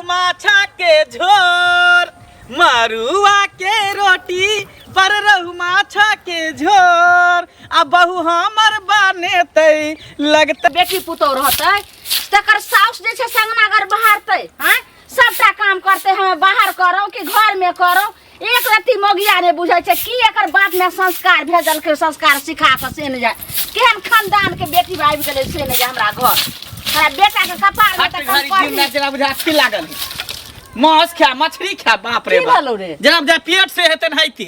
माछा के झोर, मरुआ के रोटी पर रहु माछा के झोर, आ बहु हमर बनेतै लगतै। बेटी पुतोह रहतै तकर साउस जे छै संगना अगर बहारतै, हाँ सबटा काम करतै, हम बाहर करौ कि घर में करौ, एक रत्ती मोगिया नहि बुझै छै की एकर बाप में संस्कार भेजलकै, संस्कार सिखा कऽ से नहि जाय केहन खानदान के बेटी आबि गेलै से नहि जाय। हमरा घर हमरा बेटा के कपार में तऽ हट कम घड़ी दिन पढ़ी। रात जेना बुझा अथी लागल है। मांस खा मछली खा, बाप रे की बाप। भेलौ रे? जेना बुझा पेट से हेतै नहाइते।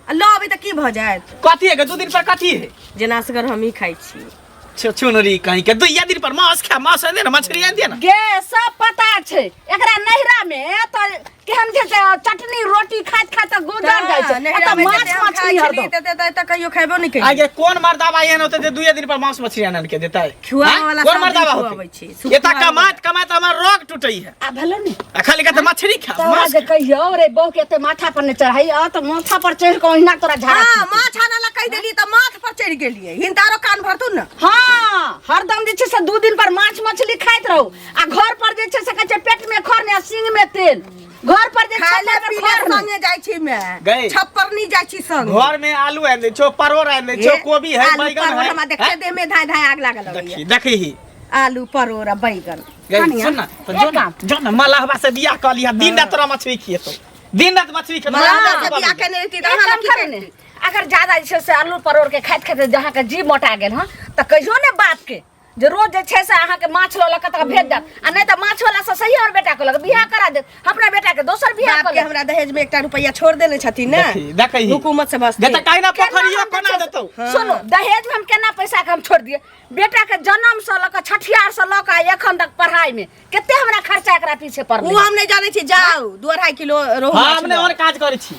आ लऽ अबै तऽ की भऽ जायत? कथी है गे? 2 दिन पर कथी है? जेना असगर हमही खाइ छी। छुछुनरी कहीं के दुइया दिन पर मांस खा, मांस आन दे ना, मछली आन दे ना। गे सब पता छै एकरा नैहरा में तऽ केहन छै से चटनी रोटी खाइत खाइत तऽ गुजर जाइ छै, नैहरा एतऽ में माछ जते हम मछली खाइ हरदम। छली तते कहियो खेबो नहि केलियै। आगे कोन मर्दाबा एहन होते जे दुइये दिन पर मांस मछली आन के देतै? खुआबै आँय? वाला कोन सब दिन मर्दाबा होते? खुआबै छी, एतऽ सुखुआबै कमाइत कमाइत हमर रोग टूटै है। आ भेलो ने आ खाली कहते मछली खा, तोरा मांस जे खा। कहियो रे बहू के एते माथा पर नहि चढ़ाई, आ तऽ माथा पर चढ़ि कऽ ओहिना तोरा झाड़ा हाँ, खींचतौ। माछ आने ला कहि देलियै तऽ माथ पर चढ़ि गेलियै, हिनतारो कान भरतु ने। हाँ हरदम जे छै से 2 दिन पर माछ मछली खाइत रहू, आ घर पर जे छै से कहै छै पेट में खर ने आ सींग में तेल, घर पर जे खाय ले छप्पर पर पी ले खर ने। संगे जाइ छी मैं, गई। छप्पर नहीं जाइ छी संग। घर में आलू आनि दै छौ, परोड़ आनि दै छौ, ए, कोबी है, आलू बैगन परोड़ है। हमरा देखते हैं? देह में धाय धाय आग लागल लगैया। देखी देखी ही आलू परोड़ आ बैगन। गई, कनिया, सुन ना, तो एक जो ना, काम। जो ना, मलहबा से बियाह कऽ लिहा, दिन रात तोरा मछली खिएतौ, दिन रात मछली खेतौ। मलहबा मलहबा से से बियाह केने रहिती तऽ एक अहाँ काम की करू ने, करिती? अगर ज्यादा जे छै से आलू परोड़ के खाइत खाइत जे अहाँके जी मोटा गेल हँ तऽ कहियो ने बाप के जे रोज जे छै से अहाँके माछ लऽ लऽ कऽ तऽ भेज देत, आ नहि तऽ माछ वाला से सही हमर बेटा के लऽ कऽ बियाह करा देत, अपना बेटा के दोसर बियाह बाप कऽ के लेत। हमरा दहेज में एकटा रुपैया छोड़ देने छथिन ने, देखी देखी हुकूमत से बस। गे तऽ काहे ना केना पोखरियो हम कोना जे छै देतौ? से- सुनू, दहेज में हम केना पैसा के हम छोड़ दिए? बेटा के जन्म से लऽ कऽ छठियार से लऽ कऽ एखन तक पढ़ाई में कते हमरा खर्चा एकरा पीछे पड़लै। ओ हम नहि जानै छी, जाउ 2.5 किलो रोहु हाँ, माछ हम नहि लऽ ओहन काज करै छी,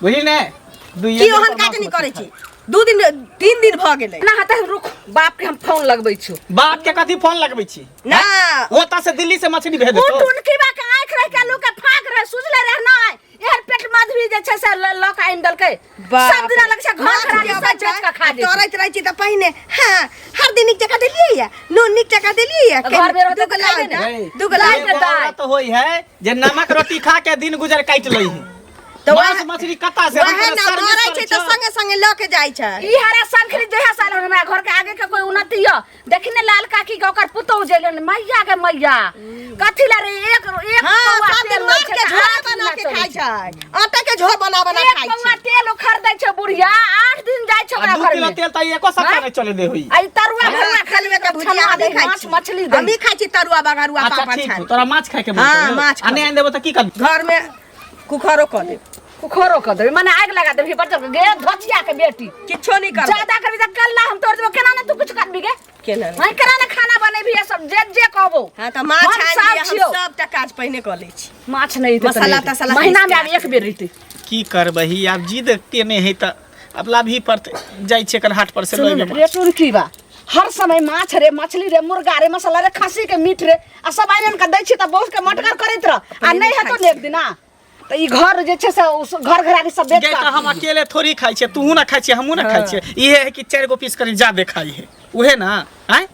बुझली ने? दुइये की दिन ओहन पर काज माछ नहि मछली करै खाइ। छी? 2 दिन 3 दिन भऽ गेलै। ना तऽ रुक, बाप के हम फोन लगबै छी। बाप के कथी फोन लगबै छी? ना। ओतऽ से दिल्ली से मछली भेज ओ देतौ। टुनकी बा के आँखि रह के लोक के फाक रहे, सुझले रहे नहि, एहन पेट मधुरी जे छै से लऽ के आनि देलकै। बाप सब दिना लगै छै घर माछ घरारी के सब अबै बेच कऽ खा छै, जाइ छै। तरैत रहै छी तऽ पहिने हाँ हर दिन नीक जकाँ देलियै या नून नीक जकाँ देलियै या घर में रहतै दूगो तऽ खाइबे लाउ ने। गई, दूगो लाउ। एगो औरत होई है जे नमक रोटी खा के दिन गुजर काटि लै है, तऽ मांस वएह- मछली कता से? वएह हम ने तोरा मरै सर्विस छै करै तऽ छौ। संगे संगे लऽ के जाइ छै। ई हरा संखरी जहिया साल हमरा घर के आगे के कोई उन्नति य, देखी ने लाल काकी के ओकर पुतोह जेलन, मैया के मैया कथी ला रे एक एक हाँ, पौआ सब तेल दिन लै मार छै के तऽ झोरा 8 बना दिना के चलै खाइ छै। छै, आटा के झोर बना बना एक खाइ पौआ छै। तेल खरीदै छै बुढ़िया, 8 दिन जाइ छै आ ओकरा 2 घर किलो में। तेल तऽ एको सप्ताह हाँ? नहि चले दे होई। आ ई तरुआ हाँ, भरुआ खलबे के भुजिया छना हमही दही, खाइ माछ छी। मछली दही। हमही खाइ छी तरुआ बघारुआ अच्छा पापड़ ठीक छानि। हौ, तोरा माछ खाय के मन हाँ, करै हौ? माछ आ नहि आनि देबो तऽ की करबी? घर में कुखरो कऽ देब। कुखरो कऽ देबी माने आगि लगा देबी बच्चा के, गे धोचिया के बेटी। किछो नहि करबै। ज्यादा करबी तऽ कल्ला हम तोड़ देबो। केना ने तू किछु करबी गे? केना नहि? हँ, केना ने खाना बनेबी ये सब जे जे कहबो। हाँ तऽ माछ हम आनि साफ लिअ, हम छियौ। सबटा काज पहिने कऽ लै छी। माछ नहि एतै तऽ मसाला नहि एतै। तसाला महीना में पीस आब के एक बेर एतै। की करबही, आब जिद केने है तऽ आब लाभही पड़तै। जाइ छियै एखन हाट पर से लऽ सुनू एबै ने, माछ। रे टुनकी बा हर समय माछ रे मछली रे मुर्गा रे मसाला रे खस्सी के मीट रे आ सब आनि आनि के दै छी तऽ बहुत के मटगर करैत रह, आ नहि हेतौ ने एक दिना तऽ ई घर जे छै से घर घरारी सब बेच गै कऽ तऽ हम अकेले थोड़ी खाइ छियै, तूहू ना खाइ छियै, हमहूँ ना खाइ छियै। इहे है कि 4 गो पीस कनि जादे खाइ है, उहे ना। आँय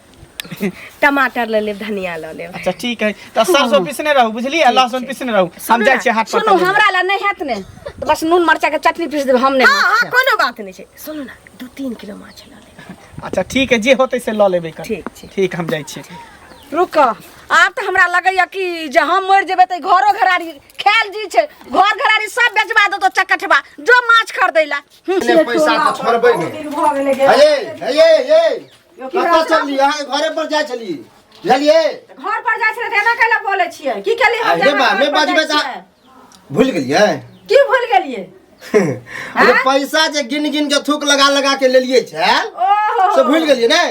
टमाटर लऽ लेब, धनिया लऽ लेब। अच्छा ठीक है, तऽ सरसों पीसने रहू बुझलियै, लहसुन पीसने रहू, हम जाइ छियै हाट पर। सुनू, हमरा लए नहि हेत ने तऽ बस नून मरचा के चटनी पीस देब, हम नहि हाँ माछ हाँ खायब। कोनो बात नहि छै। सुनू ने, 2-3 किलो माछ लऽ लेब। अच्छा ठीक है, जे होतै से लऽ लेबै कल। ठीक छै। ठीक, हम जाइ छियै। रुक, आब तऽ हमरा लगैया कि जे हम मरि जेबै तऽ घरो घरारी खायल जी छै, घर घरारी सब बेचबा देतो चकठबा जो माछ खरीदै ला। ने पैसा तऽ छोड़बै नहि। हे हे हे, कतऽ चलली? अहाँके घरे पर जाइ छली, बुझलियै? घर पर जाइ छलै तऽ एना कैला बोलै छियै? की केलियै हम अरे जे अहाँ बा, घर नहि पर जाइ बजबै तऽ छियै? भूलि गेलियै? की भूलि गेलियै? अरे पैसा जे गिन गिन के थूक लगा लगा के लेलियै छै ओहो से भूलि गेलियै ने?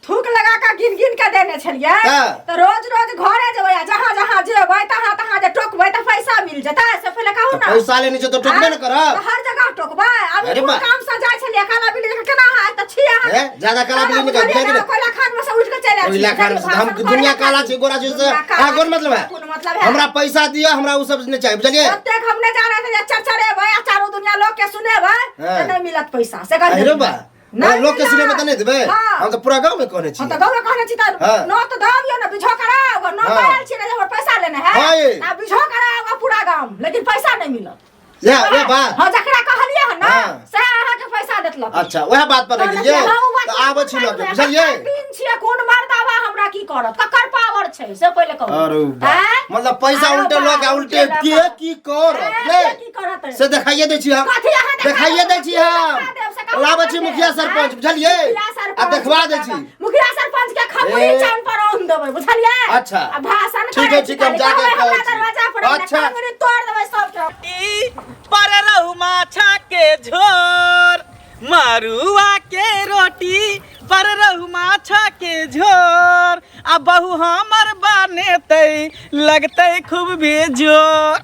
थूक लगा कऽ गिन गिन के देने छलियै हाँ। तऽ रोज रोज घरे जेबै आ जहाँ जहाँ जेबै तहाँ तहाँ जे टोकबै तऽ पैसा मिल जेतै, से पहिले कहू तऽ ना। पैसा लेने छै तऽ टोकबे ने तऽ करब। हर जगह टोकबै? अभी अरे कोन बा। काम से जाइ छलियै काला बिल्ली जकाँ केना अहाँ एतऽ छी अहाँ? हे, ज्यादा काला बिल्ली नहि बुझलियै कहू, ना, कोयला खान में से उठि कऽ चलि आयल छी। कोयला खान से हम भाषण दुनिया करै काला छै गोरा छै से दुनिया काला अहाँ कोन मतलब है? कोन मतलब है? हमरा पैसा दिअ, हमरा उ सब नहि चाही, बुझलियै? ओतेक हम नहि जानै छियै, चरचरेबै आ चारू दुनिया लोक के सुनेबै हाँ। तऽ नहि मिलत पैसा, से कहि अरे देलियै। बा, नहीं लोग के सुने में मिलत। तऽ नहि देबै। हाँ। हम तऽ पूरा गाँव में कहने छी। हम तऽ गाँव में कहने छी तऽ हाँ। न तऽ दबियौ ने बिझो कराओ न। हाँ। बैल छी ने जे हमर पैसा लेने है। हाँ ये। आ बिझो कराओ पूरा गाँव, लेकिन पैसा नहीं मिलत। इएह इएह बात। हाँ, जकरा कहलियै हन ना हाँ। से अहाँके पैसा देतलक। अच्छा, वएह बात पर रहि गेलियै तऽ आबै छी लऽ के, बुझलियै? दिन छियै कोन मर्दावा हमरा की करत, ककर पावर छै से पहिले कहू। अरे बा। आँय? मतलब पैसा अरे उल्टे बा, लऽ के उल्टे लऽ के कऽ। की करत? आँय, ले। के की करत? से देखाइए दै छी हम। कथी अहाँ देखा देखाइए देब? दै छी हम। देखा देब, से कहाँ लाबै छी देखा मुखिया देब? सरपंच, आँय? बुझलियै? मुखिया आ सरपंच, देखवा दै छी। मुखिया सरपंच के खपुरी ए। चान पर औन देबै, बुझलियै? अच्छा। आ भाषण ठीक करै है, छी ठीक है, हम खाली। जाके कहबै कहै हमरा छी। दरवाजा पर अपने अच्छा। टांगरी तोड़ देबै सबके। रोटी पर रहु माछा के झोर, मरुआ के रोटी पर रहु माछा के झोर, आ बहु हमर बनेतै लगतै खूब बेजोर।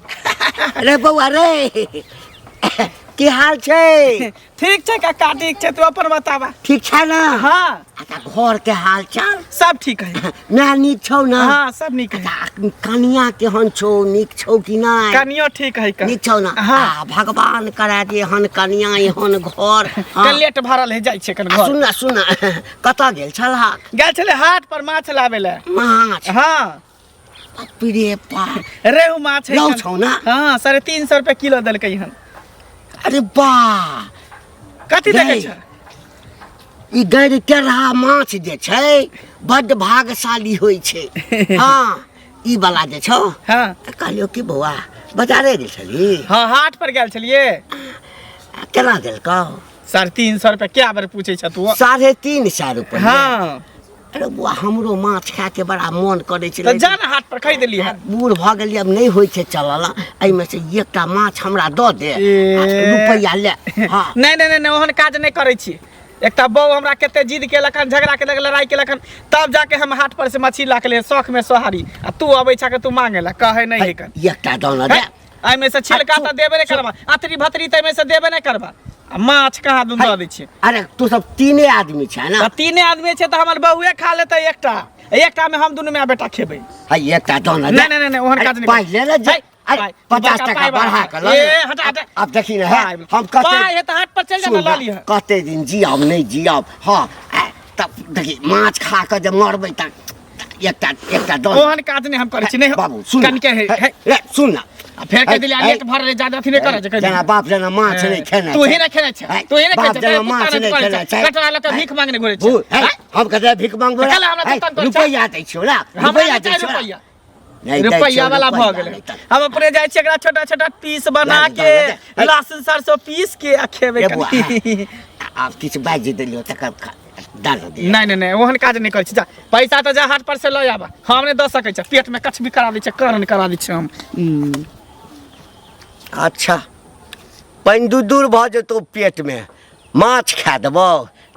अरे बौआ रे, की हाल छै? ठीक छै काका, ठीक छै। तू अपन बताबा। ठीक छै ना? हाँ। अच्छा, घर के हाल चाल? सब ठीक है। ना नीक छौ ना? हाँ, सब नीक है। अच्छा, कनिया केहन छौ, नीक छौ कि नहि? कनियो ठीक है का। नीक छौ ना? हाँ। आ भगवान करा जे हन कनिया एहन घर। हाँ। कलेट भरल है, जाइ छै कन आ घर। सुन ना, सुन ना, कतऽ गेल छलहक? गेल छलै हाट पर माछ लाबै लए। माछ? हाँ। बाप रे बाप। रेहू माछ है। रहु कन। छौ ना? हाँ, 350 रुपया किलो देलकै हन। अरे बा। कथी देखै गै। छै? ई गैर टेढ़ा माछ जे छै बड्ड भाग्यशाली होइ छै। हाँ, ई वाला जे छौ। हाँ। तऽ कहलियौ कि बौआ, बाजारे गेल छली? हाँ, हाट पर गेल छलियै। आ केना देलकौ? 350 रुपया। क्या बेर पूछै छ तू? 350 रुपया? हाँ। अरे बौआ, हमरो माछ खायके बड़ा मोन करै छै। तऽ जा ने हाट पर, खरीद लिहे। बूढ़ भऽ गेलियै, आब नहि होइ छै चलल। एहिमे से एकटा माछ हमरा दऽ दे। ए। आ रुपैआ ले। हाँ। नहि नहि नहि नहि, ओहन काज नहि करै छी। एकटा बहू हमरा कते जिद केलक हन, झगड़ा केलक, लड़ाई केलक हन, तब जाके हम हाट पर से मछली ला के ले शौख में सोहारी, आ तू अबै छा के तू मांगे ला कहै नहि है कन। एकटा दऽ ने दे। एहिमे से छिलका तऽ देबे नहि करबा, अतरी भतरी तऽ एहिमे से देबे नहि करबा, आ माछ कहाँ दून दऽ दै छियै। अरे तू सब तीने आदमी छै ना? तऽ तीने आदमी छै तऽ हमर बहुए खा लेतै एकटा, एकटा में हम दुनू माय बेटा खेबै। है, एकटा दऽ ने दे। नहि नहि नहि, ओहन काज नहि। पाइ ले ले जे। है, अरे पाइ, 50 बड़का टका पाइ बढ़ा वाला। कऽ लऽ ले। ए, हटा, हटा। अब देखी ने है, पाइ हम कते पाइ है तऽ हाट पर चलि जा ने, सुन लऽ लिहऽ। कते दिन जियब नहि जियब। हाँ, आ, तब देखी माछ खा कऽ जे मरबै तऽ एकटा एकटा दऽ। ओहन काज नहि हम करै छी, नहि। बाबू सुन ना। कनिके है, है। रे, सुन ना। आ फेर कहि देली, है, लेट भर रहे, ज्यादा अथी नहि करै छै, कहि जेना देली। बाप जेना माछ नहि खेने तू ही छै। नहि खेने छै, है, तू ही नहि बाप खेने छै, जेना कुत्ता माछ नहि नहि करै खेने छै, छै। कटरा लऽ कऽ भीख मांगने घुरै छै। भू, है, हैं? हम कतऽ भीख मांगबै? तऽ काल्हि हमरा है, तंग करै छै। रुपैआ दै छियौ ना, हमरा रुपैआ नहि दै चाही छियौ ना। रुपैआ। नहि दै रुपैआ छियौ, वाला भऽ रुपैआ गेलै। नहि तऽ। हम अपने जाइ छियै, एकरा छोटा छोटा पीस बना लए ले, के लए ले। लहसुन सरसों पीस के आ खेबै रे बौआ, कनि। आब किछु बाजि देलियौ तकर दऽ दे। नहि नहि नहि, ओहन काज नहि करै छी। जा, पैसा तऽ जा हाट पर से लऽ आबा, हम नहि दऽ सकै छी। पेट में कछ भी करा दै छै, करण करा दै छै हम। अच्छा, पानि दूर दूर भऽ जेतौ पेटमे, माछ खा देबौ।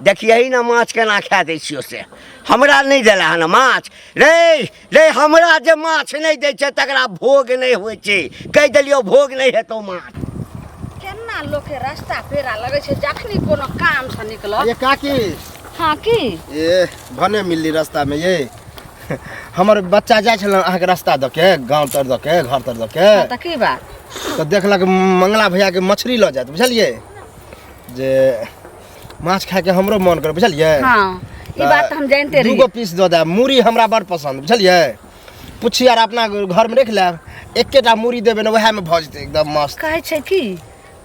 देखियही ने माछ केना खा दै छियौ से। हमरा नहि देला हन माछ रे। रे, हमरा जे माछ नहि दै छै तकरा भोग नहि होइ छै। कहि देलियौ, भोग नहि हेतौ माछ। केना लोकके रास्ता पेड़ा लगै छै जखनी कोनो काम से निकलत। ये काकी। हाँ, की? ए भने मिलली रास्ता में। ये हमर बच्चा जाइ छल अहाँके रास्ता दऽ के, गाँव तर दऽ के, घर तर दऽ के। हाँ, तऽ की बात? तऽ देखलक मंगला भैया के मछली लऽ जायत, बुझलियै? जे माछ खायके हमरो मन करे, बुझलियै? हाँ, ई बात तऽ हम जानते रही। दूगो पीस दऽ देब। मूड़ी हमरा बड़ पसन्द, बुझलियै? पुछी आर अपना घरमे रखि लेब, एकेटा मूड़ी देबै ने, उएहमे भऽ जेतै एकदम मस्त। कहै छै कि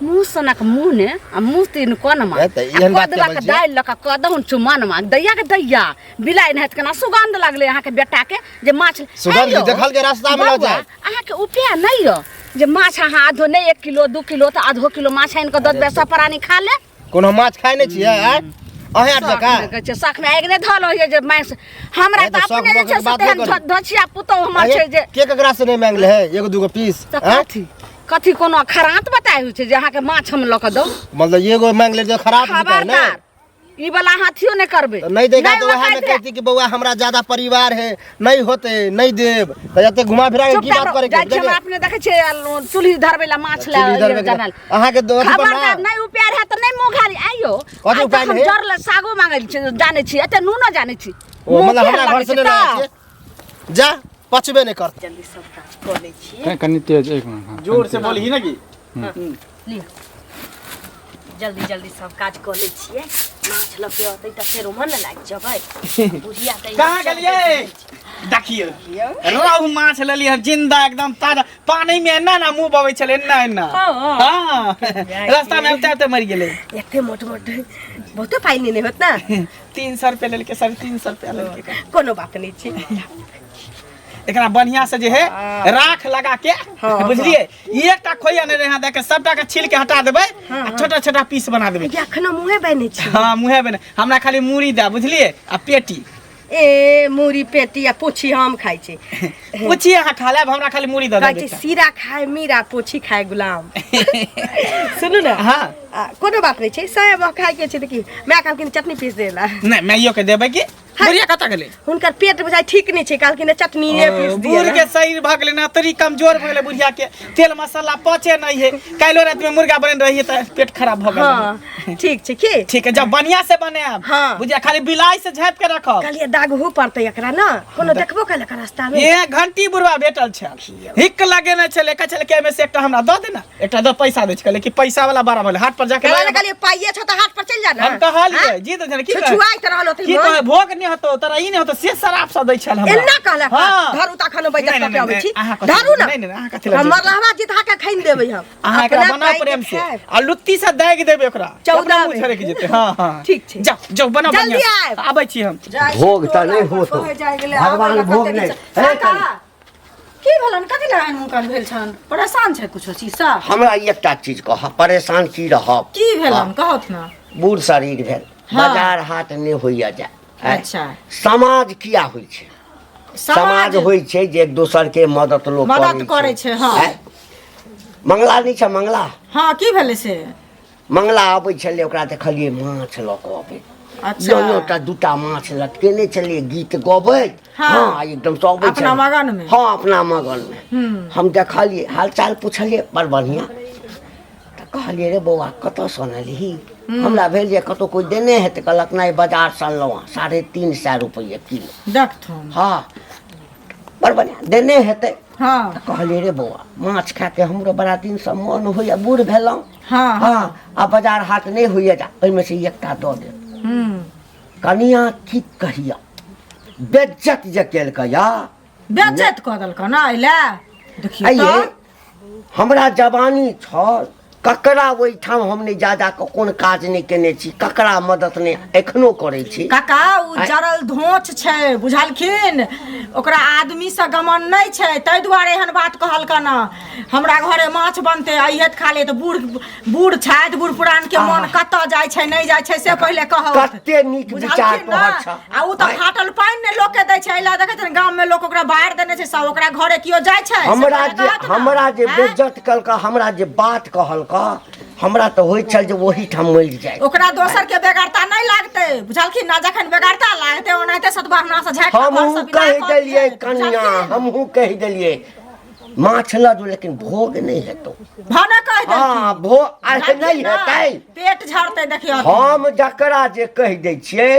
मुँह सनक मुँह ने आ मुँह तीन कोनमा। ए, तऽ एहन बात कदवा किया के बजै छियै? दालि लऽ कऽ कदहुन चुमनमा दैया के दैया बिलाइ नहि केना सुगंध लगलै अहाँके बेटा के जे माछ। सुगंध हे यौ, देखल के रास्ता मे लऽ बौआ, जायत। अहाँके उपाय नहि यऽ जे माछ अहाँ आधो नहि, 1 किलो 2 किलो तऽ आधो किलो माछ आनि कऽ दऽ देबै, सब प्राणी खा ले। कोनो माछ खाइ नहि छियै आँय? अहें आर शौख जकाँ मे कहै छै, शौख मे आगि नहि धऽ होइए जे माछ हमरा ए, तऽ तऽ शौख अपने जे छै मौखक से बात नहि तेहन करू। धछिया पुतहु हमर अरे, छै जे के ककरा से नहि मांगले है एगो दूगो पीस? तऽ आँय? कथी कथी कोनो खरात बताय होइ छै जे अहाँके माछ हम लऽ कऽ दऊ? मतलब एगो मांग ले तो खराब बिकाय ने? खबरदार, ई वाला हाथियो नहि करबै। तऽ नहि देगा तऽ नहि वएह में औकात कहती कि बौआ, हमरा ज्यादा परिवार है, नहीं होते, नहीं देब। तऽ एते घुमा फिरा के की चुपचाप बात करे जाइ छी। हमरा अपने देखै छियै चूल्ही धरबै ला माछ ला चूल्ही धरबै के- जानल। अहाँके दो अथी पर ना? खबरदार, नहि उपाय रहत तऽ नहि मुँह घारी आइयो। कथी आइ उपाय तक हम नहि? जर ला सागो मांगै छी, जानै छी, एते नूनो जानै छी। ओ मुँह मतलब केहन हमरा घर लगै से छै नहि लाबै तऽ? छियै, जा पचबे नहि करत। जल्दी सब काज कऽ लै छियै। कनि तेज, एक मिनट, हाँ। जोर से बोलही ना की। लिअ। जल्दी जल्दी सब काज कऽ लै छियै। माछ लऽ के अतै तऽ फेर ओम्हर ने लागि जेबै। बुढ़िया तऽ कहाँ गेलियै? देखियौ, रोहु माछ लेलियै हन, जिंदा एकदम ताजा। पानी में एना ना मुंह बबै छलै, एना एना। हाँ, रास्ता में आबते आबते मरि गेलै। एते मोट मोट बहुते पाइ लेने होत ना? 300 रुपया लेलकै, 350 रुपया लेलकै। कोनो बात नहीं छै। एकरा बढ़िया से जे है राख लगा के, बुझलिए, एकटा खोइया नहीं रहे दे के सबटा के छील के हटा देबै आ छोटा छोटा पीस बना देबै। अखनो मुँहे बने छी? हाँ, मुँहे बने। हमरा खाली मूड़ी दे, बुझलिए, आ पेटी। ए मूड़ी पेटी आ पोछी हम खाइ छी। पोछी अहाँ खा लेब, हमरा खाली मूड़ी दऽ कहै देब। छै सीरा खाए मीरा, पोछी खाए गुलाम। सुनू ने। हाँ। कोनो बात नहीं छै, सब खाइ के छै तऽ की। माय कहलखिन चटनी पीस देला। नहीं, माइयो के देबै की? बुढ़िया कतऽ गेलै? हुनकर पेट बुझाइ ठीक नहि छै, कहलखिन चटनी पीस दिअ। बूढ़ के शरीर भऽ गेलै ना, तरी कमजोर भऽ गेलै बुढ़िया के, तेल मसाला पचे नहीं है। काल्हिो रात में मुर्गा बन रही है तऽ पेट खराब भऽ गेल। हाँ, ठीक छै की? ठीक है, जब बढ़िया से बनायब। हाँ। बुझिया, खाली बिलाई से झाँप के रखब। कहलियै दागहो पड़तै एकरा ना, कोनो देखबो केलक रास्ता में? ए घंटी बुढ़वा भेटल छल, हिक लगेने छलै, कहै छलै कि एहिमे से एकटा हमरा दऽ दे ना, एकटा दऽ, पैसा दै छै। कहलै कि पैसा वाला बड़ा भेलै, हाट पर जाके कहला लऽ ने। आब। कहलियै पाइए छौ तऽ हाट पर चलि जा ना। हम कहलियै जी तऽ की कहै? छुछुआइत रहल ओतै की मन। कहै, भोग नहि होतो तोरा, ई नहि होतो, से शराब सब दै छल हमरा। एना कहलक? हाँ। धरू तखन बैठक नहि, कऽ नहि, अबै नहि, छी। अहाँ कथी- धरू ना। नहि, नहि, अहाँ कथी लए हमर जेबै? लहवा जीत के खाइन देबै हम। अहाँ एकरा अपना बनाउ पाइ के प्रेम से खायब। आ लुत्ती से दागि देबै ओकरा। 14 अपना मुँह बेर। झरकि जेतै। हाँ हाँ, ठीक छै। जाउ जाउ, बनाउ जल्दी बढ़िआँ से। आयब। आबै छी हम। भोग तऽ नहि होतो, भगवान भोग नहि। हे कनि, की भेलन? कथी लए एहन हुनकर भेल छन? परेशान छै कुछो चीज सँ? हमरा एकटा चीज कह, परेशान की रहब? की भेलन, कहत ना। बूढ़ शरीर भेल, बाजार हाट नहि होइया जाय। आँय? अच्छा। समाज किया होइ छै? समाज होइ छै जे एक दोसर के मदद लोक मदद करै छै, हँ। आँय? मंगला नहि छै मंगला? हँ, की भेलै से? मंगला अबै छलै, ओकरा देखलियै माछ लऽ कऽ अबै। अच्छा। दोनोटा दूटा माछ लटकेने छलियै, गीत गबैत। हाँ। हाँ, एकदम से अबै अपना छलै। मगन में। हाँ, अपना मगन में। हम देखलियै, हालचाल पुछलियै, बड़ बढ़िआँ। तऽ कहलियै, रे बौआ, कतऽसँ अनलही? हमरा भेल जे कतहु कोइ देने हेतै। कहलक, नहि, बाजारसँ अनलहुँ हँ, 350 रुपैए किलो। देखथुन। हाँ, बड़ बढ़िआँ, देने हेतै। हाँ। तऽ कहलियै, रे बौआ, माछ खाके हमरो बड़ा दिनसँ मन होइए, बूढ़ भेलहुँ। हाँ। हाँ, आ बाजार हाट नहि होइए जा, ओहिमे से एकटा दऽ देब। कनिया की कहिया बेज्जत जे केलकै या। बेज्जत कऽ देलक ना एले देखियौ। आइये तऽ हमरा जवानी छल, ककरा ओहिठाम हम नहि जा जा कऽ कोन काज नहि केने छी, ककरा मदद नहि एखनो करै छी। काका, ओ जरल धोच छै, बुझलखिन? ओकरा आदमी से गमन नहि छै, ताहि दुआरे एहन बात कहलकन। हमरा घरे माछ बनते, अइहे तऽ खा ले। तऽ बूढ़ बूढ़ छथि, बूढ़ पुरान के मन कतऽ जाइ छै, नहि जाइ छै, से पहिले कहू। कते नीक विचार बुझलखिन ना? तोहर छह। आ उ तऽ फाटल पानि नहि लोक के दै छै। एहि लए देखै छै गाम में लोक ओकरा बाहर देने छै सब। ओकरा घरे केओ जाइ छै से हमरा पहिले जे कहत ना। हमरा जे आँय? बेज्जत केलका, हमरा जे बात कहलका, हमरा तऽ होइत छल जे ओहीठाम मरि जाय। ओकरा दोसर के बेगरता नहि लागतै, बुझलखिन ना? जखन बेगरता लागतै, ओनाहिते सतबहना से झाँकि कऽ घर हमहूँ से विदा कहि कऽ देलियै दियै, कनिया, बुझलखिन? हमहूँ कहि देलियै, माछ लऽ जो, लेकिन भोग नहि हेतौ। भने कहि देलखिन। हाँ, भोग अरे नहि बुझलखिन ना? हेतै। पेट झड़तै देखियौ। हम जकरा जे कहि दै छियै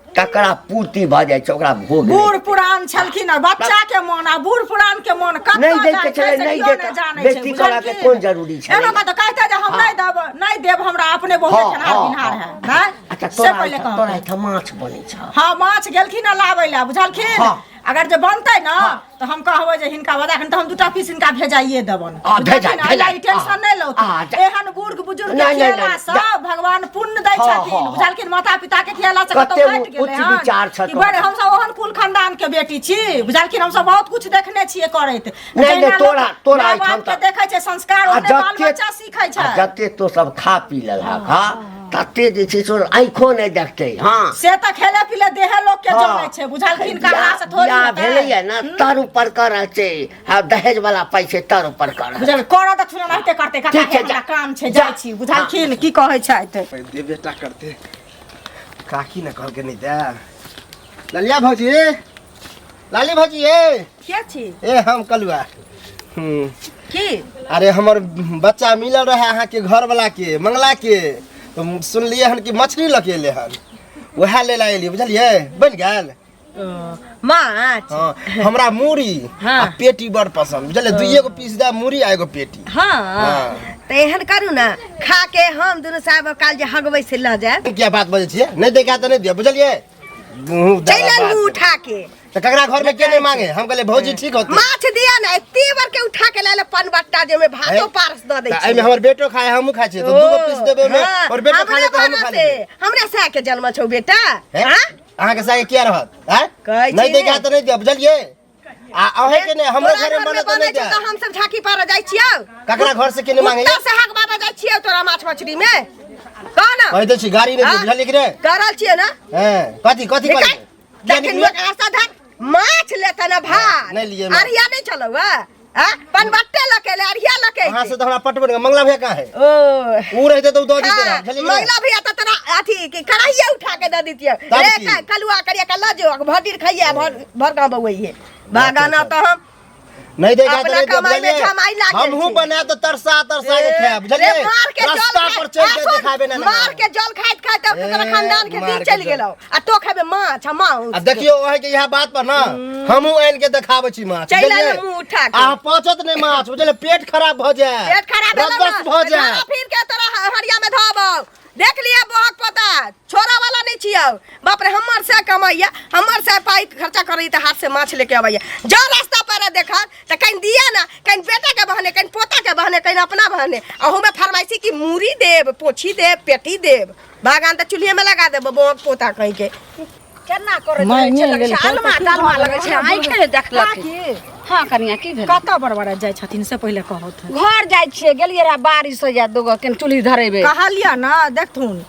तकरा पूर्ति भऽ जाइ छै, ओकरा भोग नहि। बूढ़ पुरान छलखिन आ बच्चा के मन आ बूढ़ पुरान के मन कतऽ नहि दैके जाइ छै छलै, से नहि केओ देता। नहि जानै छै, बेइज्जती करऽके बुझलखिन? कोन जरूरी छलै? एना कऽ तऽ कहते जे हम नहि देब, नहि देब, हमरा अपने बहुत हाँ, खेनहार हाँ, पिनहार हाँ। है नहि। अच्छा, से तोरा पहिले एहिठाम तोरा कहते। एहिठाम माछ बनै छौ? हाँ, माछ गेलखिन हँ लाबै लए, बुझलखिन? हाँ। अगर जे बनतै ना तऽ हम कहबै जे हिनका बता, तऽ हम दूटा पीस हिनका भेजाइए देबनि। आ, भेजा, बुझलखिन? एहि लए भेजा। ई टेंशन नहि लौथ। आ, जा। एहन बूढ़ बुजुर्ग के नहि, नहि, खियेला नहि, सँ जा। भगवान पुण्य दै हाँ, छथिन, हाँ, हाँ। बुझलखिन? माता पिता के खियेला सँ कतौ कते घटि गेलै उच्च हन। विचार छ कि तोहर। बड़े हमसब ओहन कुल खानदान के बेटी छी, बुझलखिन? हमसब बहुत कुछ देखने छियै करैत। नहि, जहिना लोक तोरा माय एहिठाम बाप के तऽ- देखै छै संस्कार, आ ओहने बाल जते बच्चा सीखै छै। आ जते तो सब खा पी लेलहक हँ, तते जे छै से आँखो नहि देखतै। हँ, से तऽ खेले पीले देहे लोक के हाँ। जमै छै, बुझलखिन? कहला से थोड़ी बियाह हेतै। भेलैया ने, तर ऊपर कर छै। हाँ, दहेज वाला पैसे तर ऊपर कर। बुझल करऽ तऽ थोड़ा नाहिते करतै काका। ठीक छै, हे, हमरा जा। काम छै, जा। जाइ छी, बुझलखिन? की कहै छथि? देबे टा करते, काकी ने कहलकै नहि दे। ललिया भौजी, लाली भौजी, ए। के छी? ए, हम कलुआ। की? अरे, हमर बच्चा मिलल रहे अहाँके घर वाला के, मंगला के, तो सुनलियै हन कि मछली लऽ के एलै हन, वएह ले ला एलियै, बुझलियै? बनि गेल माछ? हाँ, हमरा मूड़ी हाँ। आ पेटी बड़ पसंद, बुझलियै? दुइए गो पीस दे, मूड़ी आ एगो पेटी। हाँ। हाँ। तऽ एहन करू ने खा के हम दुनू साहब काल जे हगबै से लऽ जायब। क्या बात बजै छियै? नहि दैके तऽ नहि दिअ, बुझलियै? मुँह चलि दादा आन बात। मुँह उठा के। तऽ ककरा घर में के नहीं मांगे? हम कहले भौजी ठीक होते। माछ दिया ने एते बार के उठा के लाले पनबट्टा जे में भातो हे? पारस दऽ दै तऽ छै। एहिमे हमर बेटो खाए, हमहूँ खाइ छियै, तऽ दूगो पीस देबै ओहिमे हाँ, और बेटो खा हमरे लेतै, हमहूँ खा भानस से, लेबै। हमरे साया के जन्म छौ बेटा। हे? हाँ? अहाँके साया किया रहत? आँय? कहै छी नहि दैके ने। है तऽ नहि दिअ, बुझलियै? आ अहें के नहि, हमरो तोरा घरे घरमे बनत तऽ बनै नहि छौ दिअ। तऽ हमसब झाँकी पार जाइ छियौ। ककरा घर से के नहि मांगैया? कुत्ता से हक बाबा जाइ छियौ तोरा माछ मछली में। कह ना। कहि दै छी गाड़ी नहि दिअ, हाँ? बुझलियै कि नहि? कह रहल छियै ना? हें, कथी कथी निकाल। कहलियै? किया दक्षिण निकलियै? के रास्ता धर। माछ लेता ना भात। नहि लियै माछ। अरिया नहीं चलौ आ? आ? पनबट्टे लके ले, अरिया लके अहाँ से तऽ हमरा पटबे नहि, मंगला भैया कहाँ है? ओ। ऊ रहिते तऽ ऊ दऽ दिते हाँ, रहए, बुझलियै कि नहि? मंगला भैया तऽ तोरा अथी की कढ़ाइये उठा के दऽ दितियै। तब रे की? कलुआ करिया के लऽ जो, भर दिन खइये, भर भर गाँव बौआइहे। बागाना तऽ हम नहीं देगा अपना तो नहीं कमाई में बुझलियै? जमाई लागल हमहूँ छै। बनायब तऽ तरसा तरसा के खायब, रे बुझलियै? मार के जल रास्ता खाइत- पर चलि आ के सुन, देखाबे ना मार के जल खाइत खाइत तब तोरा ए, खानदान के मार दिन के चलि जल। गेलौ आ तो खेबे माछ आ माउस। आ देखियौ अहाँ के इएह बात पर ना हमहूँ आनि के देखाबै छी माछ, चलि बुझलियै? आयल मुँह उठा के। आ पचत नहि माछ, बुझलियै? पेट खराब भऽ जायत, पेट खराब भेलौ रदस ना, भऽ जायत। घाव फिर के तोरा हरिया में धोबौ। देख लिया बहक पोता छोड़ा वाला नहीं छियौ। बाप रे, हमर से कमाइया, हमर से पाई खर्चा करई त हाथ से माछ लेके अबैया। जो रास्ता पर देखत त कहीं दिया ना, कहीं बेटा के बहाने, कहीं पोता के बहाने, कहीं अपना बहाने। अहू में फरमाइशी की मूरी देब, पोछी देब, पेटी देब, बागान त चूल्हे में लगा देब बहक पोता कहीं के। केना करैत माय रहै छै नहि लगै छै लेलकै, अलमा तऽ की तलमा भऽ लगै छै गेलै? आँखि नहि देखलक। काकी। हँ कनिया, की भेल? कतऽ बड़बड़ा जाइ छथिन से पहिले कहत। घर जाइ छियै, गेलियै रहे बारिश होइया, दूगो केन चूल्ही धरेबै। कहलियै ना, देखथुन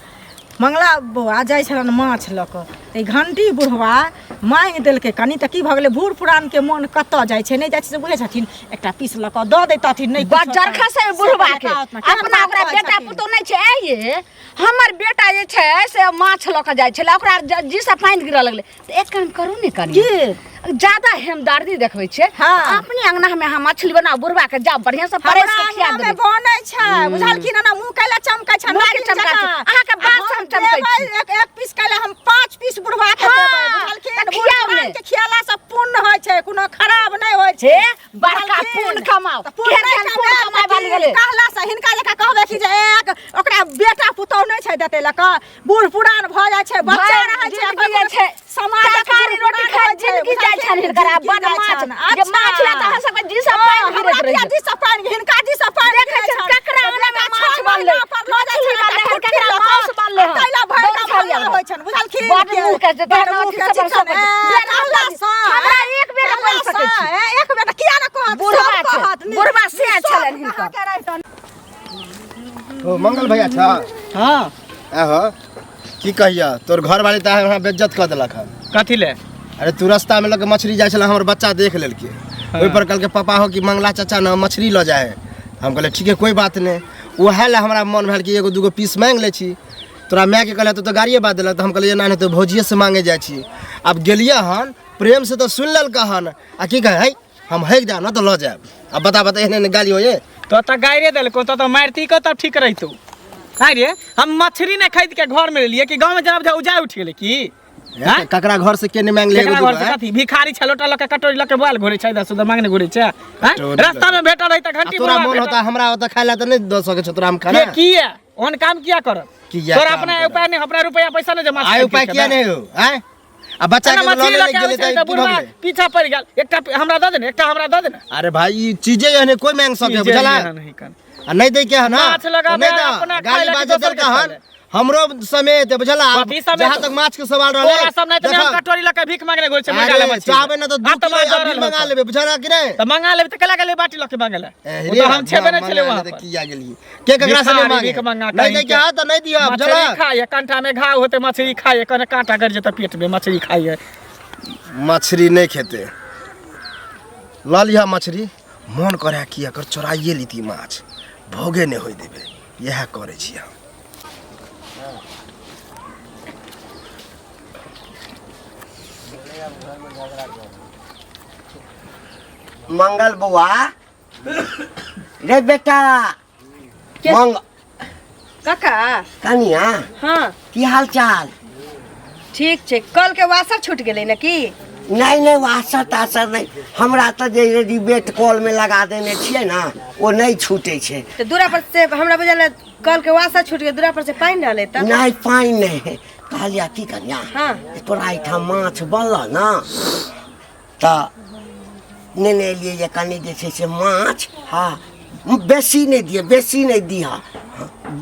मंगला बौआ जाइ छलनि माछ लऽ कऽ, तऽ ई घंटी बुढ़वा माँगि देलकै कनि, तऽ की भऽ गेलै? बूढ़ पुरानके मोन कतऽ जाइ छै, नहि जाइ छै से बुझै छथिन, एकटा पीस लऽ कऽ दऽ दैतथिन। नहि किछो बजर तऽ। खसै से बुढ़वा पहिले के। कहत ना, केहन अपना बात ओकरा कहै बेटा छथिन? पुतोह नहि छै। आइये हमर बेटा जे छै से माछ लऽ कऽ जाइ छलै, ओकरा जी से पानि गिरऽ लगलै। तऽ एक काम करू ने कनी, की? ज्यादा हेमदर्दी देखबै छियै। हाँ। अपने अंगना में अहाँ मछली बनाउ, बुढ़वा के जाउ बढ़िया से परसि हमरा के खिया अंगना में देबै। बनै छै, बुझलखिन? ना मुँह कैला चमकै छै? मुँह के नागिन चमकै छै। जकाँ। अहाँके बात से हम चमकै देबै छी। एक एक पीस कैला हम 5 पीस बुढ़वा के हाँ, देबै, बुझलखिन? तऽ बूढ़ खियाउ ने। पुरान के खियाला से पुण्य होइ छै, कोनो खराब नहि होइ छै। हे, बड़का बुझलखिन? पुण्य कमाउ। तऽ पुण्य केहन नहि केहन पुण्य कमाएब कमाय तऽ वाली की? गेलै। कहला से हिनका जकाँ कहबै कि जे एक ओकरा बेटा पुतोह नहि छै देतै लऽ कऽ, बूढ़ पुरान भऽ जाइ छै, बच्चा भरि रहै छै, जिंदगी अपन जे छै, समाजक तरकारी बूढ़ रोटी पुरान खाइत होइ छै, जिंदगी जाइ बुझलखिन? छनि हिनकर। आ जिंदगी बड जाइ माछ, छनि। जे माछ लए तऽ अहाँ सबके जी सँ हँ, पानि हमरा गिरैत किया रहैए। जी सँ पानि, हिनका जी सँ पानि देखै गिरै छियनि छनि। ककरा तऽ अंगना मे बेटा माछ छओ बनलै, महीना पर लऽ जाइ मछली छनि, बनलै एकटा हन, ककरा कुट्टी लऽ कऽ, माउस बनलै हन। ताहि लए भरि दौड़ गाम छलियै हल्ला हमरा। होइ छनि, बुझलखिन? बड मुँह के जे बड तहन मुँह अथी के सब चिकन, सब ए, जे कहला सँ, हमरा एक बेर कहला बोलि सकै सँ, छी। ए, एक बेर किया ने कहत? बुढ़वा सब छै, कहत, बुढ़वा से सब छलनि हिनकर। अहाँके रहितनि। ओ मंगल भैया छ? हाँ। आहो, की कहिया, तोर घर वाली तऽ हमरा बेज्जत कऽ देलक हन। कथी ले? अरे तू रास्ता में लऽ के मछली जाइ छलै, हमर बच्चा देख लेलकै। ओहि पर कहलकै पापा हो कि मंगला चाचा ने मछली लऽ जाइ है। हम कहलियै ठीक है, कोई बात नहि। उएह लए हमरा मन भेल कि एगो दूगो पीस माँगि लै छी। तोरा मायके कहलियै तऽ गाड़िए बात देलक, तऽ हम कहलियै एना नहि तऽ भौजिएसँ माँगे जाइ छी। आब गेलियै हन प्रेमसँ तऽ सुनि लेलकै हन आ की कहै है, हम हकि जायब ने तऽ लऽ जायब। आब बता बता, एहन एहन गाली होइए? तो तऽ गाड़िए देलको, तो तऽ मारती को तब ठीक रहितौ। आँय रे, हम मछली नहि खरीद के घर में लेलियै कि गाँव में जेना बुझाइ उजाइ उठि गेलै की? आँय? ककरा घर से के नहि माँगि ले एगो केकरा घर दूगो, से? आँय? कथी भिखारी छै? लोटा लऽ के कटोरी लऽ के बोआल घुरै छै, इधर से उधर मांगने घुरै छै, आँय? कटोरी लऽ रास्ता में भेटल रहै तऽ आ घंटी तोरा बुढ़वा मोन भेटल। होता हमरा ओतऽ खाय लए तऽ नहि दऽ सकै छौ तोरा हम खाना? के किया ओहन काम किया करब? किया तोरा काम अपना करब? उपाय नहि, अपना रुपया पैसा नहि जमा आइ उपाय किया नहि हो? आँय, आ बच्चा के लऽ मछली ले लऽ के गेलै आबै छै तऽ तऽ की भऽ बुढ़वा गेलै? पीछा पड़ि गेल। एकटा हमरा दऽ दे ने, एकटा हमरा दऽ दे ने। अरे भाई, ई चीजे एहने कोई मांग सके, चीजे बुझला? एहन ही कन। आ नहि दै के हन माछ लगाबे, नहि दऽ। अपना खाय गाली लए कि बाजे दोसर देलका के हन खाय लए? हमरो समेत, बुझला? कथी समेत? जहाँ तक माछ के सवाल रहलै, तोरा सब नहि तऽ हम देखऽ। कटोरी लऽ के भीख मांगने घुरै छै मुर्गा अरे लए मछली। चाहबै ना तऽ 2 आब तऽ किलो माछ अभी जरल मंगा होतौ। लेबै, बुझला कि नहि? तऽ मंगा लेबै तऽ केला गेलै बाटी लऽ के मांगे लए? ए ओ रे तऽ हम छेबे नहि मंगा छलै लेबै वहाँ तऽ पर। किया गेलियै? के ककरा से नहि भिखारी मांगे? भीख मंगा नहि कहीं दै के के। हँ तऽ नहि दिअ, मछली बुझला? खाइए, कंठा में घाव होते मछली खाइए, कने कांटा गड़ जेतै पेट में, मछली खाइए। मछली नहि खेतै, लऽ लिहऽ मछली। मोन करै कि एकर चोराइए लीती माछ, भोगे नहि होइ देबै, इएह करै छी हम। मंगल बौआ रे बेटा मंग काका। कनिया। हाँ। की हाल चाल? ठीक छै। कल के वासर छूट गेलै ने की? नहि नहि, वासर तासर नहि, हमरा तऽ जे रेडीमेड कलमे लगा देने छियै ने, ओ नहि छूटै छै। तऽ दूरा पर से हमरा बुझल है, कल के वासा छूट गेल, दूरा पर से पानि रहलै तऽ नहि, पानि नहि। कहलियै की कनिया, हाँ। तोरा एहिठाम माछ बनल ने तऽ नेने एलियै जे कनि जे छै से माछ, हँ, बेसी नहि दिअ, बेसी नहि दिहऽ,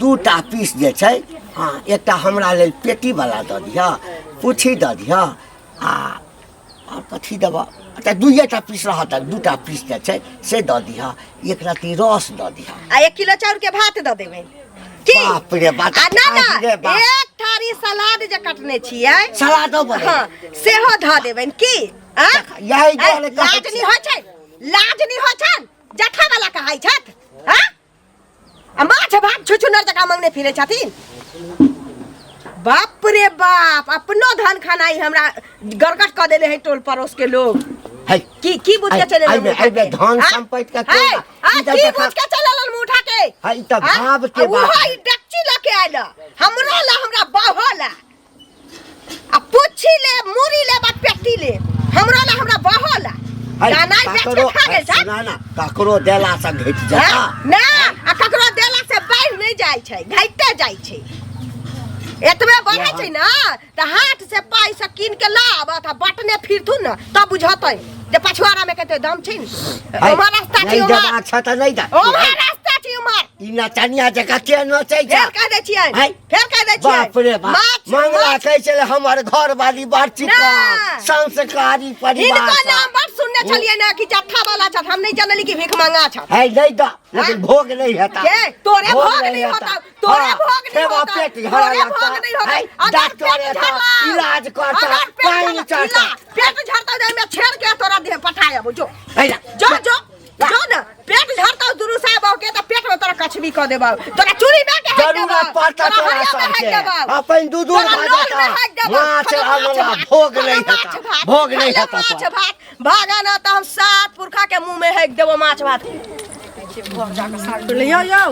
2टा पीस जे छै, हँ, एकटा हमरा लेल पेटीवला दऽ दिहऽ, पूछी दऽ दिहऽ, आ आओर कथी देबऽ? अच्छा, 2टा पीस रहत, 2टा पीस जे छै से दऽ दिहऽ, 1 रत्ती रस दऽ दिहऽ, आ 1 किलो चाउर के भात दऽ देबै की? बाप रे बाप। आ ना ना, रे बाप। 1 थारी सलाद जे कटने छियै, सलादो बनेबै। हाँ, सेहो धऽ देबनि की? आ? यही दुआरे ए, कहै लाज छी। नहि होइ छै, लाज नहि होइ छनि, जठा वाला कहै छथि। हाँ? आ माछ भात छुछुनर जकाँ मंगने फिरै छथिन। बाप रे बाप, अपनो धन खानाई हमरा गरगट कऽ देले है टोल पड़ोस के लोग। है। की की बुझ के चले एहिमे एहिमे धन संपत्ति के है, कोन आ, ई तऽ की देखा- बुझ के चलल मुँह उठा के? है, ई तऽ हाँ? भाव के आ बात उहो है। ई डेकची लऽ के आयल हमरा ला, हमरा बाहो ला, आ पुच्छी ले, मुरी ले, बा पेटी ले, हमरा ला, हमरा बाहो ला। है, दाना बेच के ककरो खा गेल छै। ना ना, ककरो देला से घटि जेता? हाँ? ना, आ ककरो देला से बढ़ि नहि जाइ छै, घटिते जाइ छै। एतबे बढ़ै छै ने तऽ हाथ से पाइ से कीन के लाबत आ बटने फिरथुन ने तब बुझतै जे पछुआरा में कते दम छै ने। है, ओम्हर रास्ता छै नहि ओम्हर, देबाक छै तऽ नहि दे। ओम्हर रास्ता छै ओम्हर। ई नचनिया जकाँ के नचै छै? फेर कह दै छियै, है? फेर कह दै छियै। बाप रे बाप, माछ मंगला माछ कहै छलै हमर घर वाली बड़ चिकन ना। संस्कारी परिवार हिनको सँ। नाम बड़ सुनने छलियै ने कि जत्था वाला छथि, हम नहि जानली कि भीख मंगा छथि। है, नहि दऽ, लेकिन भोग नहि हेता। के तोरे भोग नहि हेता। होता, तोरे हाँ, भोग नहीं खेबा होता, पेट झड़ा तोरे लगता। भोग नहीं होता। है, अगर डॉक्टर पेट एता, झड़ला, इलाज करता, अगर पेट पानि झड़ला, चढ़ता। ला, पेट झड़ता जाय में छेड़ के तोरा देह पठायब जो। है ना? जो जो जो ना, पेट झड़ता दुनू साहब के तऽ पेट में तोरा कछबी कऽ देबौ, तोरा चूड़ी में के हाथ जरूरत देबौ, पड़ता तोरा तोरा हरिया में हाथ सबके देबौ, अपन दू दूर तोरा भऽ लोल में जेता। हाथ देबौ, माछ खाली माछ आनला भात, भोग खाली नहि माछ हेता, भात, भोग नहि खाली हेता माछ तोरा। भात भागा ना तऽ हम 7 पुरखा के मुंह में हेक देबो माछ भात। यौ यौ,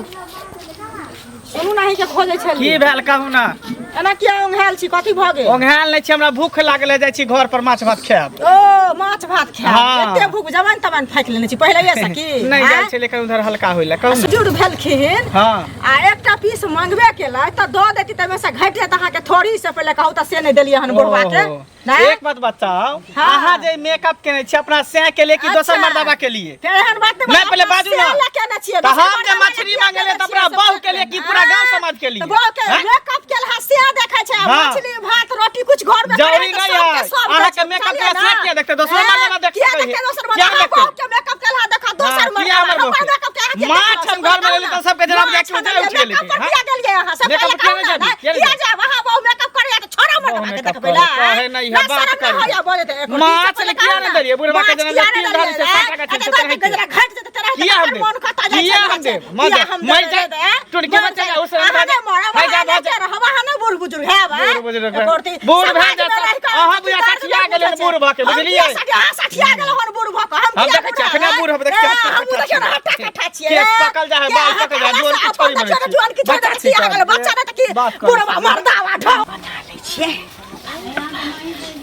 सुनू नाही के खोजै छली। की भेल कहू ना? एना किया ओंघायल छी, कथी भऽ गेल? ओंघायल नहि छी, हमरा भूख लागल है, जाइ छी घर पर माछ भात खायब। ओ माछ भात खायब? हाँ। एते भूख जवान तवान फाकि लेने छी पहिलेये से की? नहि जाइ आँय? छै लेकिन उधर हल्का होइला कहू ना। सुजुर भेलखिन। हाँ। आ एकटा पीस मंगबे केलै तऽ दऽ देती, तमे से घटि जायत अहाँके थोड़ी से, पहिले कहू तऽ से नहि देलियै हन बुढ़वा के। ओहो। नहि? एक बात बताओ, हाँ। अहाँ जे मेकअप केने छी अपना सैं के लिए कि दोसर अच्छा। मर्दाबा के लिए? फेर एहन बात नहीं, पहले अपना बाजू ना। से लऽ केने छियै, तऽ दोसर हम जे मर्दाबा मछली किया मांगेलियै केने तऽ अपना छियै, बहू के लिए कि पूरा गांव समाज के लिए? तऽ बहू के हैं? मेकअप केलहा से देखै छै, आ हाँ। मछली भात रोटी कुछ घर में जरूरी करे तऽ नहीं सबके है। सब अहाँ दै के छै, मेकअप बुझलियै केला से ना? किया देखतै? दोसर हैं? मर्दाबा देख किया सकै है। देखतै दोसर किया मर्दाबा? देखतै? बहू के मेकअप केलहा देखा, दोसर हाँ, किया मर्दाबा। हमर बहू हमर के? मेकअप के अहाँ किया माछ देखलहुँ? हम घर में लेली तऽ सबके जनाब माछ जाके हम उठा उठि गेलै। मेकअप पर हाँ? किया गेलियै अहाँ? सब मेकअप पहिले किया कहू नहि ना, जाबी? किया नहि किया जाबी? जाब? अहाँ बहू मेकअप करैया तऽ छोड़ा बहू मर्दाबा के मेकअप देखबै ला, करे, कहै नहि है, ना बात शरम नहि करू। होइया बोलैत, एको माछ दिन से ले किया पहिले नहि कहू देलियै? बुढ़बा के ना। जेना माछ किया तीन नहि धारी से देलियै? 7 टाका छै, अच्छा, से तेनाहिते। गजरा घटि जेतै, तेनाहिते किया हम तखन देब? मोन कतऽ जाइ छै, किया हम जाइ छै। देब? मर किया जा, हम मर देबै जा, रे? टुटकी मर मर जा, जा। उस समय अहाँ मर जा। नहि मरब, है जा, अहाँ भऽ जा। नहि रहब, अहाँ नहि बूढ़ बुजुर्ग हैब, बूढ़ बुजुर्ग एको रत्ती बूढ़ भए समाजमे जात, रहि कऽ अहाँ अथी बुझा दर्द सठिया नहि गेलियै बुझै बूढ़ भऽ के, छै। हम बुझलियै? किया अहाँ सठिया गेलहुँ हन बूढ़ भऽ कऽ, हम हम किया देखै छियै, बूढ़ अखने हैब? बूढ़ होबै, देखै छियै, ए, हमहूँ देखियौ ने हट्टा कट्ठा छियै। केस पकल जाइ है, के बाल अहाँ पकल जाइ है, जुआन की अपन छोरी बनै देखियौ ने, छी। जुआन की छोरी बच्चा बनै छी छी, अहाँ तऽ। बच्चा नहि तऽ की बात करै बुढ़वा छी। मर्दावा ढौ। बना लै छियै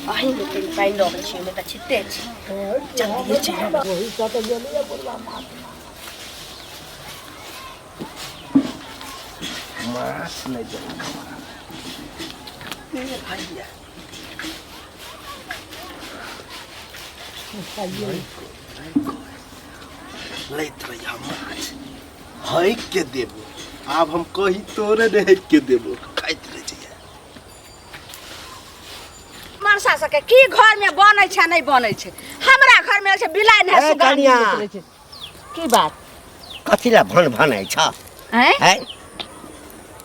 अहीमे कनि पानि लगै छै, ओहिमे तऽ छिते छै, जल्दिए चलि आबै। माछ नहि देलक हमरा। भैया लैत रहिया माछ, हक के देबो आब हम, कही तोरे ने हक के देबो, खाइत रह जइया। मनसा सबके की घर में बनै छै नहि बनै छै, हमरा घर में छै बिलाइ नहि ए, सुगा कनिया। निकलै छै। की बात? कथी लए भन भनाइ छ? हैं? हैं?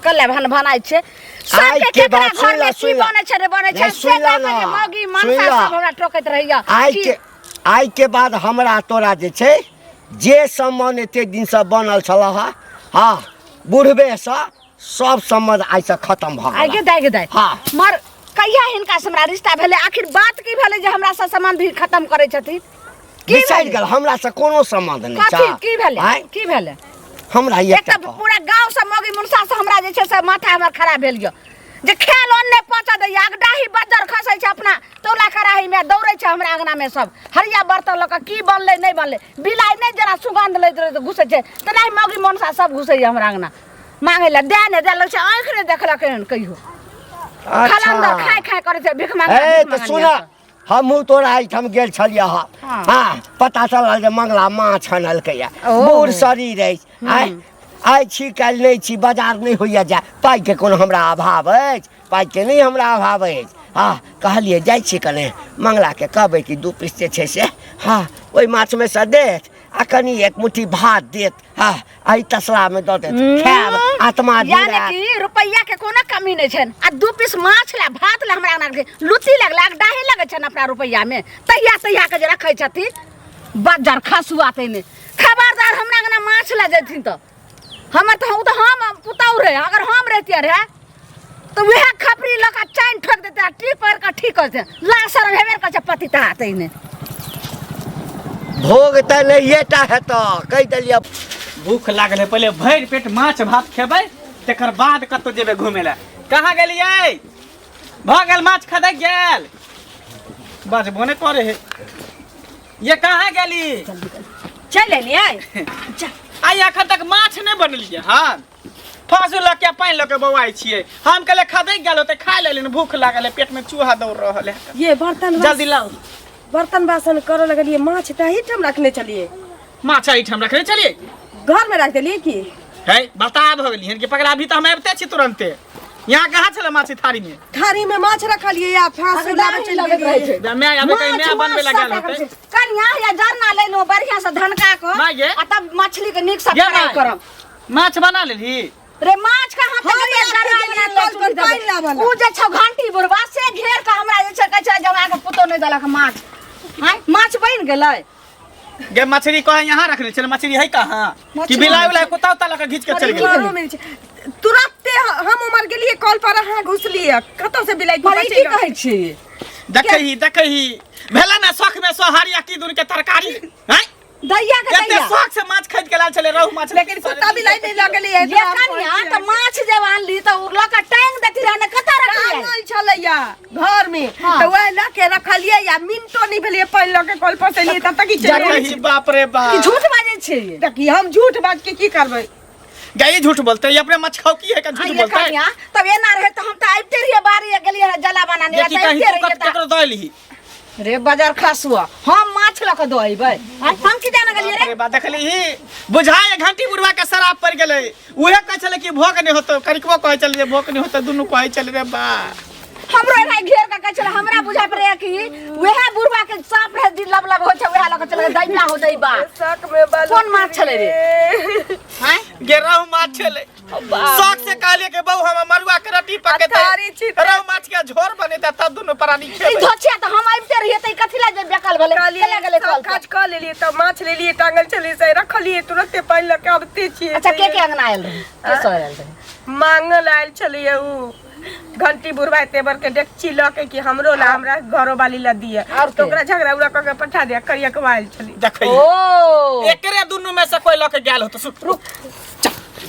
कल्ले भन भनाइ छै आइ सबके के केकरा बात घर सुनि में ला, की सुनि ला। बनै छै रे बनै छै नहीं, से सुनि ला देखै ना, जे मौगी सुनि मनसा ला। सब हमरा टोकैत रहैया। आइ की? के आइ के बाद हमरा तोरा जे छै जे सम्बन्ध एते दिनसँ बनल छल हँ, हँ, बुढ़बेसँ सब सम्बन्ध आइसँ खतम भऽ आइ गेल। गे दाइ, गे दाइ। हाँ। मर कहिया हिनका से हमरा रिश्ता भेलै? आखिर बात की भेलै जे हमरा से सम्बन्ध भी खत्म करै छथिन? की बिसरि भेलै? गेल, हमरा से कोनो सम्बन्ध नहि कथी छै। की भेलै? आँय? की भेलै? हमरा एक एकटा तऽ कहू। पूरा गाँव से मौगी मुनसा से हमरा जे छै से माथा हमर खराब भेल यऽ। जे खेल ओन्ने पचा दैया अगडाही बज्जर खसै छै अपना तौला कड़ाही में दौड़ै छै हमरा अंगना में सब हरिया बर्तन लऽ कऽ की बनलै नहि बनलै बिलाइ नहि जेना सुगंध लैत रहै तऽ घुसै छै तेनाही मौगी मनसा सब घुसैया हमरा अंगना मांगै लए दए नहि दए लगै छै आँखि नहि देखलक एहन कहियो खलंदर खाय खाय करै छै भीख मांगा ए तऽ सुन हमहूँ तोरा एहिठाम गेल छलियै हँ हाँ। हाँ पता चलल जे मंगला माछ आनलकैया ओ। बूढ़ शरीर अछि आइ आइ छी काल्हि नहि छी बाजार नहि होइया जाय पाइके कोनो हमरा अभाव अछि पाइके नहि हमरा अभाव अछि हँ कहलियै जाइ छी कने मंगलाके कहबै कि दू पीस जे छै से हँ ओहि माछमे सँ देत आ कनि एक मुट्ठी भात देत हँ एहि तसलामे दऽ देत खायब आत्मा यानी जुड़ायत। कि रुपैया के कोनो कमी नहीं छनि आ दू पीस माछ ला भात ला हमरा अंगना के लुची लगला डाही लगै छनि अपना रुपैया में तहिया तहिया के जे रखै छथिन बज्जर खसुआ तैने खबरदार हमरा अंगना माछ ला जैथिन तऽ हमर तऽ ओ तऽ हम पुतहु रहे अगर हम रहतियै रहे तऽ वएह खपरी लऽ कऽ चैन ठोकि देतै आ टी पकड़ि कऽ ठीक कर देतै लाज शरम हेबे करै छै पति तहा तैने भोग तऽ नहिए टा हेतऽ कहि देलियै। भूख लागल है, पहिले भरि पेट माछ भात खेबै तकर बाद कतौ जेबै घूमे लए। कहाँ गेलियै? भऽ गेल माछ खदकि गेल, बजबो नहि करे है। ये कहाँ गेली? चलि एलियै। आइ एखन तक माछ नहि बनेलियै हन। फांसू लऽ के पानि लऽ के बौआइ छियै। हम कहले खदकि गेल होतै, खा लेलियै, भूख लागल है, पेट में चूहा दौड़ रहल है। ये बर्तन जल्दी लाउ। बर्तन बासन करऽ लगलियै, माछ तऽ एहिठाम रखने छलियै। माछ एहिठाम रखने छलियै? घर में रख देलियै की? है बता भऽ गेलियै हन कि पकड़ा अभी तऽ हम आबिते छी तुरन्ते। यहाँ कहाँ छलै माछ थारी में? थारी में माछ रखलियै या फांसू लाबे चलि गेलियै। मैं आबे कहीं मैं बनबे लगा होतै। कनिया या जरना लेलहुँ बढ़िया से धनका कऽ माय गे। आ तब मछली के नीक से ये फ्राई माय। करब। माछ बना लेलही? रे माछ कहाँ हम तक राखि जरना देलियै, बना कल पर पानि लाबऽ उ जे छौ घंटी बुढ़वा से घेर के हमरा जे छै कहै छै जमा के पुतोह नहि देलक माछ। आँय माछ बनि गेलै? गे मछली कहाँ यहाँ रखने छलै? मछली है कहाँ? कि मछली बिलाई उलाई कुत्ता उत्ता लऽ के घीच के चलि गेलै? घरो में छै। तुरंते हम उमर गेलियै कल पर, अहाँ घुसलियै कतऽ से बिलाई पर ई की कहै छी? देखही देखही भेलै ने शौख में सोहारी आ की दुन के तरकारी हैं? दैया के एते दैया शौख से माछ खरीद के लाल छलै रहु माछ, लेकिन कुत्ता बिलाई नहि लगलियै। ये कनिया तऽ माछ जे आनली तऽ उ लऽ कऽ टांगि देती रहै ने, कतऽ रखलियै? टांगल छलैया घर में। हाँ। तऽ वएह लऽ के रखलियै या मिनटो नहि भेलियै पानि लऽ के कल पर से एलियै तब तक ई चलि गेलै। देखही बाप रे की बाप। झूठ बाजै छी? देखी हम झूठ बाज के की करबै? गई झूठ बोलते, ये अपने मछ खाओ की है का झूठ ये बोलते? कनिया तब एना रहे तऽ हम तऽ आबिते रहियै बाड़ी गेलियै रहे जला बनाने देखी तऽ कहीं आबिते तू रहियै तऽ ककरो दऽ एलही। रे बजार खसुआ हम माछ लऽ कऽ दऽ अयबै आँय, हम की जाने गेलियै रे? अरे बा देखली बुझाय घंटी बुढ़वा के शराब पड़ गेलै। उहे कहै छलै कि भोग नहि होतौ, करिकबो कहै छलै जे भोग नहि होतौ, दुनू कहै छलै रे बा। हमरो एना घेर के कहै छलै, हमरा बुझाय पड़ैया कि उएह बुढ़वा के साँप रहे दिन लब लब होइ छै उएह लऽ कऽ चल दैबा हो दैबा। शक में बालू कोन माछ छलै रे? आँय गे रहु माछ छलै। शौक से कहलियै कि बहू हम मरुआ के रोटी पकेतै, थारी छितै। रहु माछ के झोर बनेतै तब दुनू प्राणी ई खेबै। धोछिया तऽ हम आबिते रहियै तऽ ई कथी लए जे बेकल भेलै? कहलियै केला गेलै सब कल पर? काज कऽ लेलियै तब माछ लेलियै, टांगल छलियै से रखलियै, तुरंते पानि लऽ के आबिते छियै। अच्छा के के अंगना आयल रहै? के सब आयल रहै? मांगल आयल छलैया उ घंटी बुढ़वा एते बड़ के डेकची लऽ के कि हमरो ला हमरा घरो वाली ला दिए, और तऽ ओकरा झगड़ा उगड़ा कऽ के पठा दिया। करियकवा आयल छलै। देखै ओ एकरे दुनू में से कोई लऽ के गेल होतौ। सुन रुक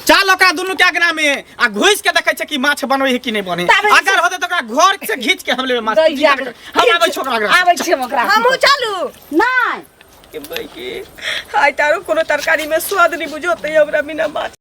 चल ओकरा दुनू के अंगना में आ घुसि के देखै छै कि माछ बनबै है कि नहि बनै। ताबे अगर होतै तऽ ओकरा घर से घीच के हम लेबै माछ। दैया हम आबै छी ओकरा अंगना। आबै छी हम ओकरा। हमहूँ चलू? नहि के बैकी आइ तारो कोनो तरकारी में स्वाद नहीं बुझोते हमरा बिना माछ।